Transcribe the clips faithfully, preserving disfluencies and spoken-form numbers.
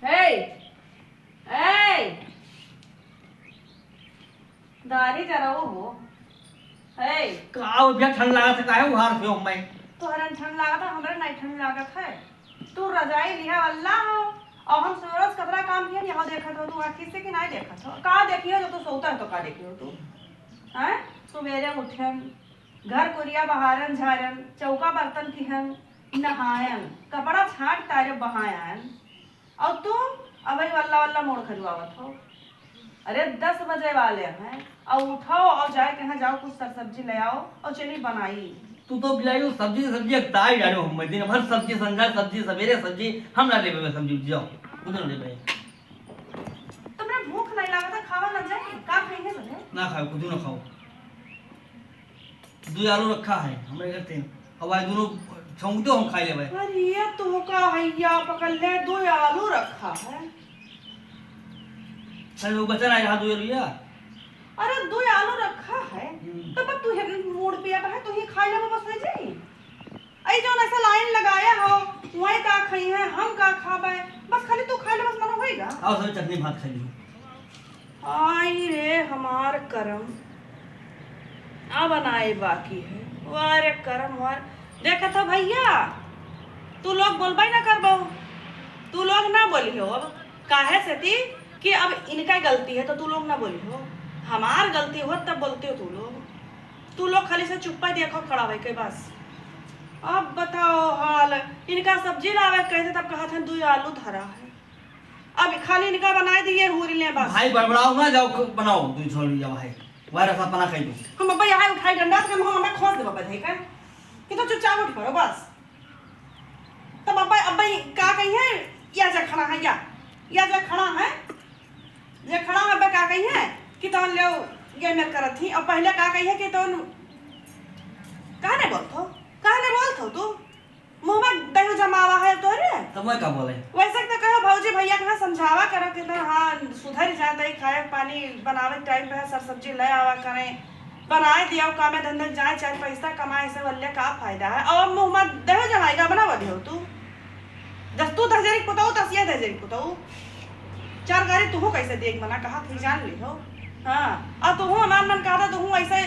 हे, ए, दारी जराओ हो। ए, का हो भैया, ठंड लागत है, काहे उघार थे हो मैं? तोहरन ठंड लागत है, हमरे नहीं ठंड लागत है। तू रजाई लिहा वाला हो, और हम सूरज कतरा काम किया, यहाँ देखत हो तू आँखी से कि नहीं देखत हो? का देखियो जो तू सोता है तो का देखियो तू? हैं? सुबेरे उठन, घर कुरिया बहारन झारन, चौका बर्तन किहन, नहायन, कपड़ा छाट तारे बहायन, और तू अबही वल्ला वल्ला मोड़ खजुआवत हो। अरे, दस बजे वाले हैं, और उठाओ और जाए कहाँ जाओ, कुछ सर सब्जी ले आओ और चली बनाई। तू तो बिलाई वो सब्जी, सब्जी एक ताई जाने हो, मैं दिन भर सब्जी, संझा सब्जी, सवेरे सब्जी, हम ना लेबे सब्जी, जाओ, कुछ ना लेबे। तुमरे भूख नहीं लागत है, खावा ना जाए, का खाएंगे सके? ना खाओ, कुछ ना खाओ। दो आलू रखा है हमरे घर से, अब आज दोनों छौंक दो, हम खाई लेबे। अरे, ये तो का हैया पकड़ ले, दो आलू रखा है। सर, वो बचा नहीं रहा दो आलू या? अरे, दो आलू रखा है, हम्म। तो बस तू ही मूड़ पे आता है, तू ही खा लेबे, बस हो जाई। आई जौन ऐसा लाइन लगाया हो, वही का खाई है, हम का खाबे, बस खाली तू खा ले, बस मनो होइगा। आओ सर, चटनी भात खा ली। आई रे हमार करम, अब बनाए बाकी है। वाह रे करम, वाह। देखत हो भैया, तू लोग बोलबे ना करबो, तू लोग ना बोली हो। अब काहे से थी कि अब इनका गलती है तो तू लोग ना बोली हो, हमार गलती हो तब बोलते हो तू लोग। तू लोग खाली से चुप्पा देखो खड़ा होके बस। अब बताओ हाल, इनका सब्जी लावे कहते तब कहत हैं दो आलू धरा है। अब खाली इनका बनाए दिए हूरी ले बस। भाई बड़बड़ाओ ना, जाओ ख-, बनाओ दो छोड़ी जाओ भाई। वह रसा पना खाई दो। हम अब्बा यहाँ उठाई डंडा तो हम हमें खोस दे बाबा भाई का। कि तो चुपचाप उठ पड़ो बस। तब अब्बा, अब्बा ये का कही है? या जे खड़ा है, या, या जे खड़ा है, जे खड़ा है, अब्बा का कही है कि तौन ले ये मेर करत थी। और पहले का कही है कि तौन, कहा नहीं बोलत हो? कहा नहीं बोलत हो तू? मुँह में दही जमावा है तोरे। तब मैं का बोले? वैसे तो कहो भौजी भैया के हाँ समझावा करो कि तो हाँ सुधर जाता है, खाए पानी बनावे टाइम पे है, सर सब्जी ले आवा करें, बनाए दिया कामे धंधे जाए, चार पैसा कमाए से वल्ले का फायदा है? और मुँह में दही जमाई का बनावा दियो तू। जस तू दहजरी पुताऊ, तस ये दहजरी पुताऊ। चार गारी तुहू कैसे देख बना कहा थी जान ली हो। हाँ, और तुहू हमार मन कहा था, तुहू ऐसे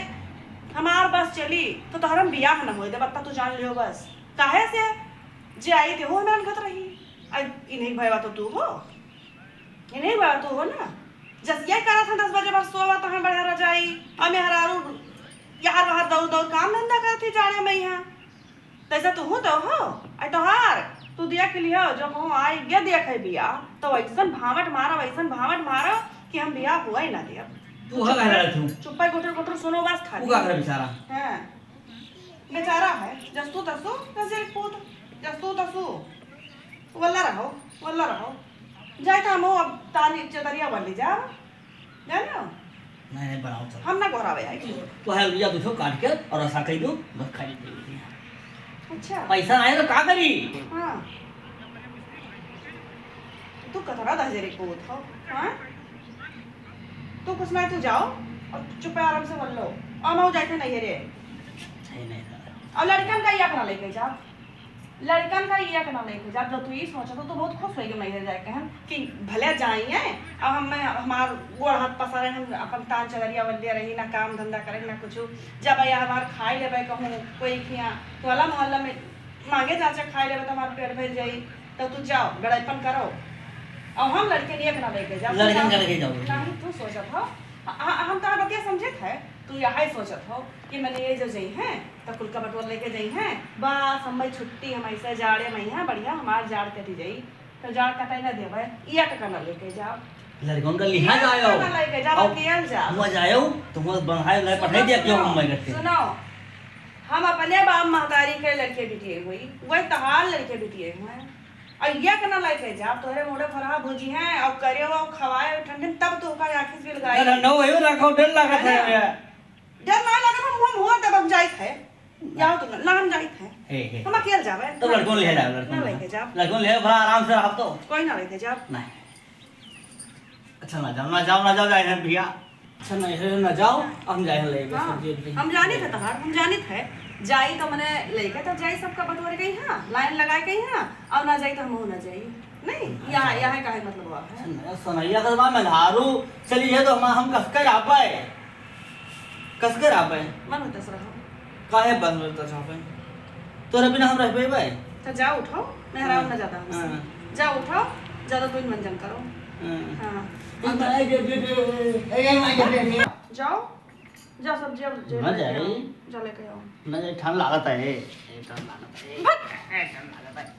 हमार बस चली तो तोहर हम बियाह न होए दे, बत्ता तू जान लियो बस। काहे से जे आई ते हो नानकत रही। आ इन्हीं भयवा तो तू हो, इन्हीं भयवा तू हो ना। जस ये करा था दस बजे बाद सोवा तो हम बढ़िया रजाई, और मेहरारू यार बाहर दौड़ दौड़ काम धंधा करती जाड़े में यहाँ। तैसा तू हो तो हो, आई तोहार तू देख लियो, जो कहूँ आई ये देखे बिया तो वैसन भावट मारो, वैसन भावट मारो कि हम बिया हुआ ही ना दिया। तू हो कह रहा तू? चुप्पा गुटर गुटर सुनो बस खाली। तू का करे बेचारा? हाँ। बेचारा है, जस्तु तसु, तसिर पूत, जस्तु तसु। वल्ला रहो, वल्ला रहो। जाए तो हम अब तानी चदरिया वाली जा, जानो? नहीं, नहीं, बनाओ, चलो। हम ना गोरावे आई। तो है, लिया दो ठो काट के और ऐसा कह दो, बस खा लीजिए। अच्छा। पैसा आए तो का करी? हाँ। तू कतरा दहजरी पूत हो, हाँ? तू कुछ नहीं, तू जाओ और चुप आराम से बोल लो। और मैं जाते नहीं रे। सही नहीं था। और लड़कन का ये अपना लेके जा, लड़कन का ये अपना लेके जा। जब तू ये सोचा तो तू बहुत खुश होगी नैहर जाके हम कि भले जाइए, अब हम, हमार गोड़ हाथ पसारे, हम अपन तान चदरिया वलिया रही, ना काम धंधा करे, ना कुछ। जब यह हमार खाए लेबे कहूँ कोई खिया, टोला मोहल्ला में मांगे जाचे खाए लेबे तो हमार पेट भर जाई। तो तू जाओ, बड़ाईपन करो। और हम लड़के लिए अपना लेके जाओ। लड़कन का लेके जाओ। नहीं, तू सोचत हो। ह-, ह-, हम तो बतिया समझत है, तू यही सोचत हो कि मैंने ये जो जई हैं, तो कुल का बटुआ लेके जई हैं। बस, हम भाई छुट्टी, हम ऐसे जाड़े में हैं, बढ़िया, हमार जाड़ कटी जाई। तो जाड़ कटाई ना देवे, ये टका ना लेके जाओ। लड़कन का लिहा ये जाओ। टका ना लेके जाओ, और कियल जाओ। हुआ जाओ, तो हुआ बनाए, उन्हें सुनो, पठाई दिया, क्यों सुनो, मुंबई करते? सुनो, हम अपने बाप महतारी के लड़के बिटिए हुई, वही तहार लड़के बिटिए हुए हैं। और ये के ना लेके जाब, तोहरे मुड़े फरहा भुजी हैं और करे वो खवाए ठंडे में, तब तो ओकर आँखी से लगाई। ना, ना, ना, वही रखो, डर लागत है ना। भैया। डर ना लागत, हम, हम हुआ तब हम जाइत है। जाओ तुम, ना हम जाइत है। हे, हे। हम अकेले जावे। तो लड़कों ले जाओ, लड़कों ना ले। लेके जाओ। लड़कों ले, बड़ा आराम से रहो तो। कोई ना लेके जाओ। नहीं। अच्छा, ना जाओ, ना जाओ, ना जाओ, जाए हैं भैया। अच्छा, नहीं है, ना जाओ, हम जाए हैं लेके हाँ, सब्जी उब्जी। हम जानित है तहार, हम जानित है। जाई तो मने लेके तो जाई सबका बटोर के यहाँ, लाइन लगाए के यहाँ, और ना जाई तो हम ना जाई। नहीं, यहाँ, यहाँ काहे मतलब हुआ है? सुन, सुनैया तो बा मेहरारू, चली है तो हम, हम कसकर आ पाए। कसकर आ पाए। मन में तस रहा। काहे बन में तस रहा पाए? तोरे बिना हम रह पाए? तो जा उठो, मेहरारू हाँ, ना ज्यादा हमसे। हाँ। जा उठो, ज्यादा तू मन जन करो। हाँ। हाँ। ए, ए, ए, ए, ए, ए, ए, ए, ए। जाओ, जा सब्जी अब जे ना लेके जाई। आओ, जा लेके आओ। ना जाई, ठंड लागत है। ए, ठंड लागत है। भक। ए, ठंड लागत है।